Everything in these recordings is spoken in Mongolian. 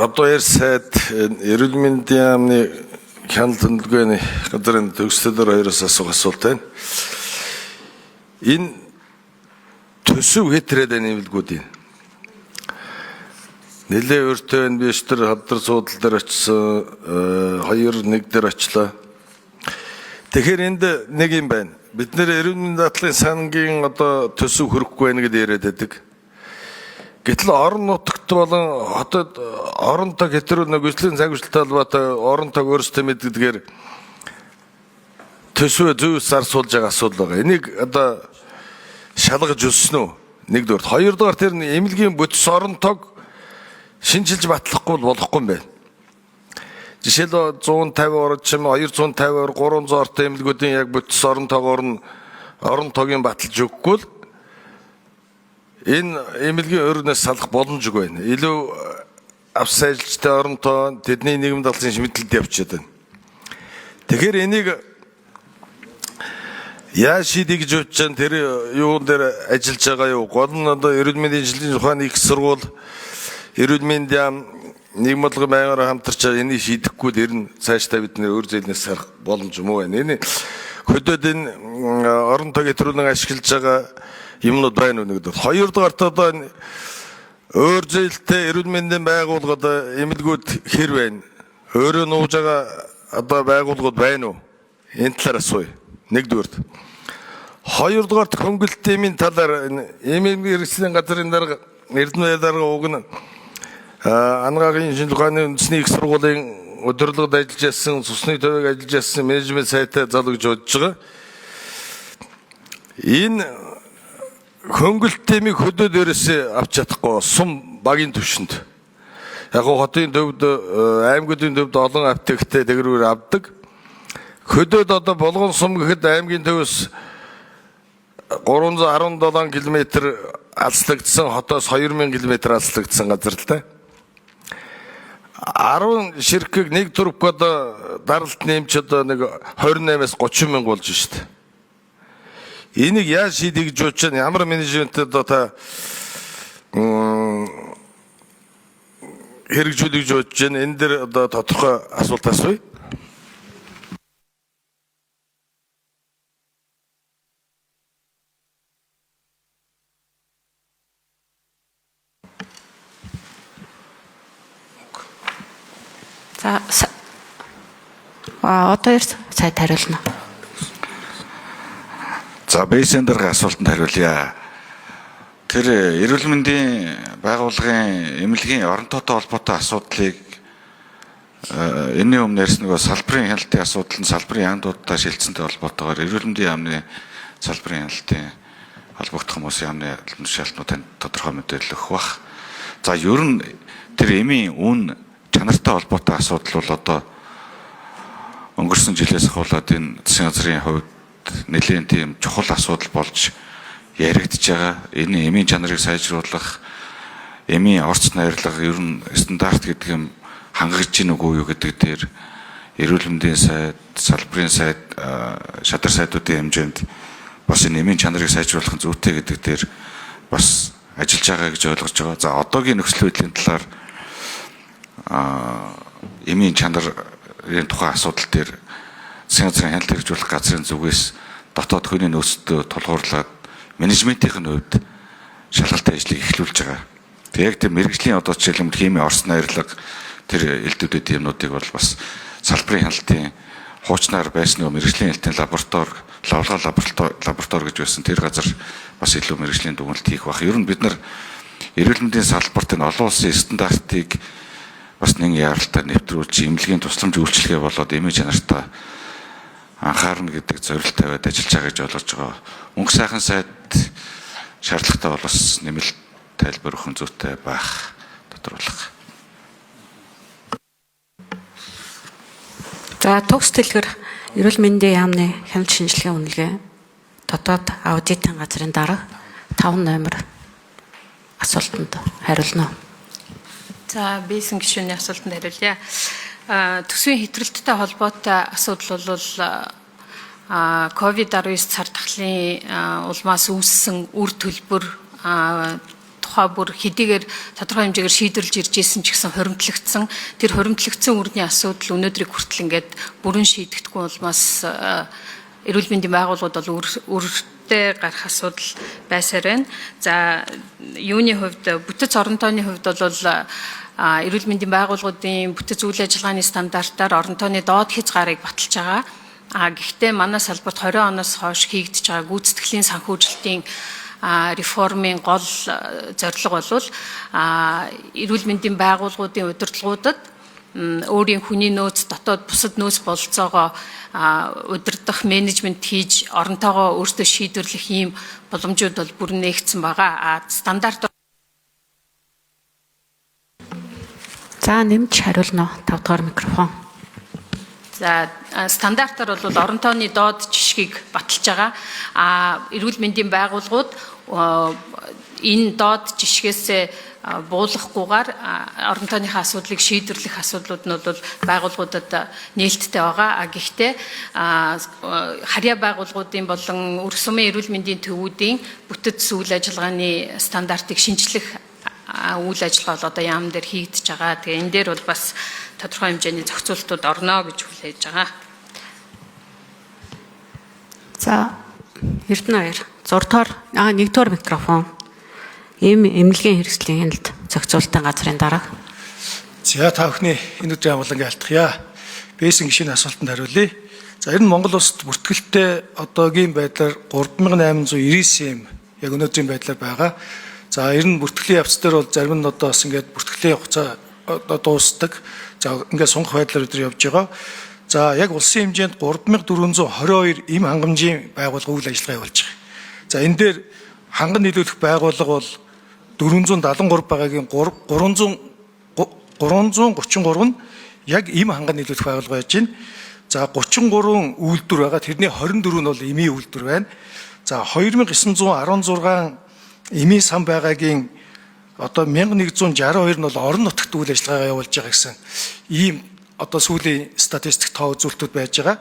Одоо сайд эрүүл мэндийн яамны хяналт хөдөлгөөний газрын төгсдөлөөр хоёроос асуух асуулт байна. Энэ төсөв хэтрээд байна эмнэлгүүдийн. Нэлээ өртөө байна. Би өчтөр хавдар суудал дээр очисон, 2-1 дээр очлоо. Тэгэхээр энд нэг юм байна. Бид нэр эрүүл мэндийн даатгалын сангийн одоо төсөв хөрөхгүй байна гэдээ яриад байдаг. Гэтэл орон нутагт болон хотод орон тог хэтрүү нөгөөслийн цагвчлалтай холбоотой орон тог өөрсдөө мэддгээр төсвөө зөв зарцуулж байгаа асуудал байгаа. Энийг одоо шалгаж өссөн үү? Нэгдүгээр. Хоёрдугаар тэр эмнэлгийн бүтц орон тог шинжилж батлахгүй бол болохгүй юм байна. Жишээлбэл 150 орж чим 250 ор 300 ортой эмнэлгүүдийн яг бүтц орон тоогоор нь орон тогийн баталж өгөхгүй л энэ эмнэлгийн өрнөөс салах боломжгүй байна. Илүү авс ажилчтай орон тоо тэдний нийгэм даалгын шимтгэлд явчихад байна. Тэгэхээр энийг яаж шийдэх гэж бодож байна? Тэр юун дээр ажиллаж байгаа юу? Гол нь одоо эрүүл мэндийн жилийн ухааны их сургууль, эрүүл мэндийн яам, нийгэм бодлогын байнгаараа хамтарч энийг шийдэхгүй л ер нь цаашдаа бид нэр өөр зээлнээс сарах боломж муу байна. Энэ хөдөөд энэ орон тог хэтрүүлэн ашиглаж байгаа юмнууд байна уу нэгдүгээр. Хоёрдугаарт одоо энэ өөр зээлтэй эрүүл мэндийн байгууллагад эмнэлгүүд хэр байна? Өөрөө нууж байгаа одоо байгууллагууд байна уу? Энэ талаар асууя. Нэгдүгээрт. Хоёрдугаарт хөнгөлт эмийн талаар эмийн хэрэгслийн газрын дарга Эрдэнэ дарга уг нь Ангагийн шинжилгээ ухааны үндэсний их сургуулийн удирдлагад ажиллаж байсан, цусны төвийг ажиллаж байсан менежмент сайтай залуу гэж бодож байгаа. Энэ хөнгөлт эмийг хөдөө дээрээс авч чадахгүй сум багийн түвшинд. Яг гоо хотын төвд, аймагуудын төвд олон аптектэй тэгрүүр авдаг. Хөдөөд одоо Булган сум гэхэд аймгийн төвөөс 317 км алслагдсан, хотоос 2000 км алслагдсан газар л да. 10 ширхэг нэг трубк одоо даралт нэмч одоо нэг 28-аас 30 мянга болж шít. Энийг яаж шийдэх гэж бодож байна? Ямар менежмент одоо та хэрэгжүүлэх гэж бодож байна? Энэ дээр одоо тодорхой асуулт асууя. За одоо ерс сайд хариулна. За бейсэн дарга асуултанд хариулъя. Тэр эрүүл мэндийн байгууллагын эмнэлгийн орон тоотой холбоотой асуудлыг энэний өмнө ярьсан нөгөө салбарын хяналтын асуудал нь салбарын яамнуудтай шилжсэнтэй холбоотойгоор эрүүл мэндийн яамны салбарын хяналтын холбогдох хүмүүс яамны албан тушаалтнууд танд тодорхой мэдээлэл өгөх бах. За ер нь тэр эмийн үн чанартай холбоотой асуудал бол одоо өнгөрсөн жилээс ахуулаад энэ засгийн газрын хувьд нэлээд тийм чухал асуудал болж яригдж байгаа. Энэ эмийн чанарыг сайжруулах, эмийн орц найрлага ер нь стандарт гэдэг юм хангаж гин үгүй юу гэдэг дээр эрүүл мэндийн сайд, салбарын сайд, шадар сайдуудын хэмжээнд бас энэ эмийн чанарыг сайжруулах нь зүйтэй гэдэг дээр бас ажиллаж байгаа гэж ойлгож байгаа. За одоогийн нөхцөл байдлын талаар эмийн чанарын тухай асуудал дээр засгийн газрын хяналт хэрэгжүүлэх газрын зүгээс дотоод хүний нөөцтөө тулгуурлаад менежментийн хувьд шалгалтын ажлыг эхлүүлж байгаа. Тэг яг тэр мэрэгжлийн одоо жишээлбэл химийн орс найрлага тэр элдвүүдэд юмнуудыг бол бас салбарын хяналтын хуучнаар байсан нөгөө мэрэгжлийн хяналтын лаборатори, лавлгаа лаборатори гэж байсан тэр газар бас илүү мэрэгжлийн дүгнэлт хийх байх. Ер нь бид нар эрүүл мэндийн салбарт энэ олон улсын стандартыг бас нэгэн яаралтай нэвтрүүлж эмнэлгийн тусламж үйлчилгээ болоод эмийн чанартай анхаарна гэдэг зорилт тавиад ажиллаж байгаа гэж ойлгож байгаа. Мөнх сайхан сайд шаардлагатай бол бас нэмэлт тайлбар өгөх зүйтэй байх тодруулах. За төгс дэлгэр эрүүл мэндийн яамны хяналт шинжилгээ үнэлгээ дотоод аудитын газрын дарга 5 номер асуултанд хариулна. За бийсэн гишүүний асуултанд хариулъя. Төсвийн хэтрэлттэй холбоотой асуудал бол COVID-19 цар тахлын улмаас үүссэн үр төлбөр тухай бүр хэдийгээр тодорхой хэмжээгээр шийдвэрлэж ирж исэн ч гэсэн хуримтлагдсан. Тэр хуримтлагдсан үрний асуудал өнөөдрийг хүртэл ингээд бүрэн шийдэгдэхгүй улмаас эрүүл мэндийн байгууллагууд бол үртэй гарах асуудал байсаар байна. За, юуны хувьд, бүтэц орон тооны хувьд бол эрүүл мэндийн байгууллагуудын бүтэц үйл ажиллагааны стандартаар орон тооны доод хязгаарыг баталж байгаа. А гэхдээ манай салбарт 20 оноос хойш хийгдэж байгаа гүйцэтгэлийн санхүүжилтийн реформын гол зорилго бол эрүүл мэндийн байгууллагуудын удирдлагуудад өөрийн хүний нөөц, дотоод бусад нөөц бололцоогоо удирдах, менежмент хийж, оронтойгоо өөртөө шийдвэрлэх ийм боломжууд бол бүрэн нээгдсэн байгаа. А стандарт За, нэмж хариулна. 5 дугаар микрофон. За, стандартаар бол орон тооны доод жишгийг баталж байгаа. А эрүүл мэндийн байгууллагууд энэ доод жишгээс буулгахгүйгээр орон тооныхоо асуудлыг шийдвэрлэх асуудлууд нь бол байгууллагуудад нээлттэй байгаа. А гэхдээ харьяа байгууллагуудын болон өрх сумын эрүүл мэндийн төвүүдийн бүтэц үйл ажиллагааны стандартыг шинжлэх үйл ажиллагаа бол одоо яам дээр хийгдэж байгаа. Тэгээ энэ дээр бол бас тодорхой хэмжээний зохицуултууд орно гэж хүлээж байгаа. За, Эрдэнэ баяр. 6 дугаар, 1 дугаар микрофон. Ийм эмнэлгийн хэрэгслийн хяналт зохицуулалтын газрын дарга. За, та бүхний энэ өдрийн амгаланг алтгая. Бэсэн гишүүний асуултанд хариулъя. За, ер нь Монгол улсад бүртгэлтэй одоогийн байдлаар 3899 юм яг өнөөдрийн байдлаар байгаа. За, ер нь бүртгэлийн явц дээр бол зарим нь одоо бас ингээд бүртгэлийн хугацаа одоо дуустдаг. За, ингээд сунгах байдлаар өдөр явж байгаа. За, яг улсын хэмжээнд 3422 эм хангамжийн байгууллага үйл ажиллагаа явуулж байгаа. За, энэ дээр ханган нийлүүлэх байгууллага бол 473 байгаагийн 333 нь яг эм ханган нийлүүлэх байгууллага байж байна. За, 33 үйлдвэр байгаа. Тэрний 24 нь бол эмийн үйлдвэр байна. За, 2916 эмийн сан байгаагийн одоо 1162 нь бол орон нутагт үйл ажиллагаагаа явуулж байгаа гэсэн ийм одоо сүүлийн статистик тоо үзүүлэлтүүд байж байгаа.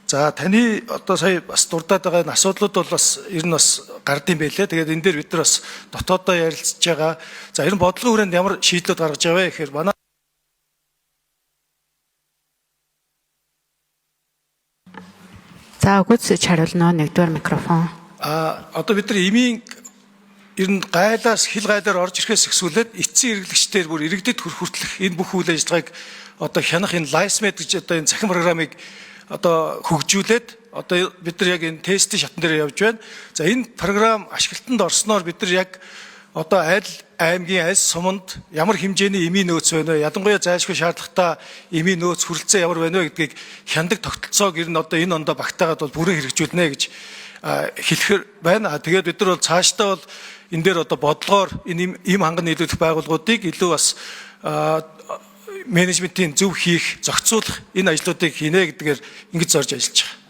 За, таны одоо сая бас дурдаад байгаа энэ асуудлууд бол бас ер нь бас гардыг байлээ. Тэгээд энэ дээр бид нар бас дотооддоо ярилцж байгаа. За, ер нь бодлогын хүрээнд ямар шийдлүүд гаргаж байгаа вэ гэхээр манай За, өгөөц хариулна. 1-р микрофон. Одоо бид нар эмийн ер нь гайлаас хил гайлаар орж ирэхээс эхлүүлээд эцсийн хэрэглэгчдээр бүр иргэдэд хүрэх хүртэлх энэ бүх үйл ажиллагааг одоо хянах энэ LiceMed гэж одоо энэ цахим програмыг одоо хөгжүүлээд одоо бид нар яг энэ тестийн шатн дээр явж байна. За, энэ програм ашиглалтанд орсноор бид нар яг одоо аль аймгийн аль суманд ямар хэмжээний эмийн нөөц байна вэ? Ялангуяа зайлшгүй шаардлагатай эмийн нөөц хүрэлцээ ямар байна вэ гэдгийг хяндаг тогтолцоог ер нь одоо энэ ондоо багтаагаад бол бүрэн хэрэгжүүлнэ гэж хэлэхэр байна. Тэгээд бид нар бол цаашдаа бол энэ дээр одоо бодлогоор энэ эм ханган нийлүүлэх байгууллагуудыг илүү бас менежментийн зөв хийх, зохицуулах энэ ажлуудыг хийнэ гэдгээр ингэж зорж ажиллаж байгаа.